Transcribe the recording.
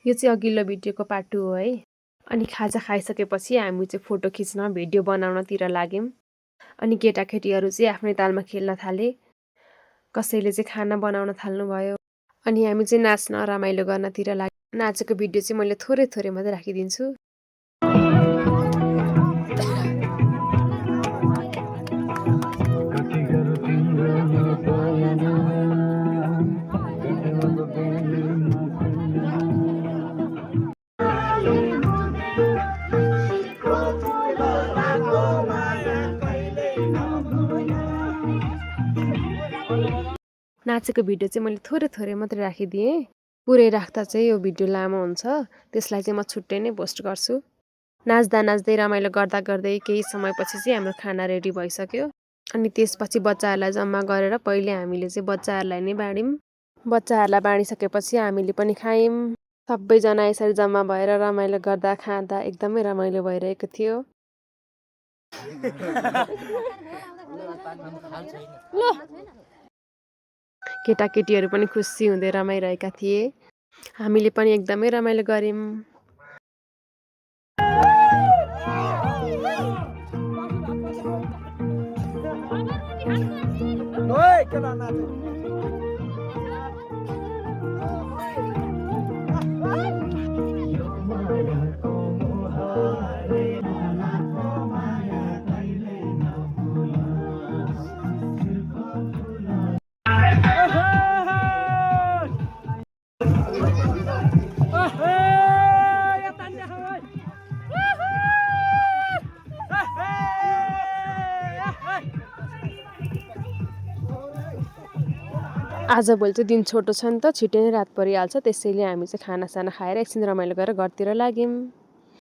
यो चाहिँ अघिल्लो भिडियोको पार्ट 2 हो है। अनि खाजा खाइसकेपछि हामी चाहिँ फोटो खिच्न भिडियो बनाउनतिर लाग्यौँ। अनि केटाकेटीहरू चाहिँ आफ्नै तालमा खेल्न थाले। कसैले चाहिँ खाना बनाउन थाल्नुभयो। अनि हामी चाहिँ नाच्न रमाइलो गर्नतिर लाग्यौँ। नाचेको भिडियो चाहिँ मैले थोरै थोरै मात्रै राखिदिन्छु। नाचेको भिडियो चाहिँ मैले थोरै थोरै मात्रै राखिदिएँ। पुरै राख्दा चाहिँ यो भिडियो लामो हुन्छ, त्यसलाई चाहिँ म छुट्टै नै पोस्ट गर्छु। नाच्दा नाच्दै रमाइलो गर्दा गर्दै केही समयपछि चाहिँ हाम्रो खाना रेडी भइसक्यो। अनि त्यसपछि बच्चाहरूलाई जम्मा गरेर पहिले हामीले चाहिँ बच्चाहरूलाई नै बाँड्यौँ। बच्चाहरूलाई बाँडिसकेपछि हामीले पनि खायौँ। सबैजना यसरी जम्मा भएर रमाइलो गर्दा खाँदा एकदमै रमाइलो भइरहेको थियो। केटाकेटीहरू पनि खुसी हुँदै रमाइरहेका थिए। हामीले पनि एकदमै रमाइलो गर्यौँ। आजभोलि चाहिँ दिन छोटो छ नि त, छिटै नै रात परिहाल्छ। त्यसैले हामी चाहिँ खानासाना खाएर एकछिन रमाइलो गरेर घरतिर लाग्यौँ।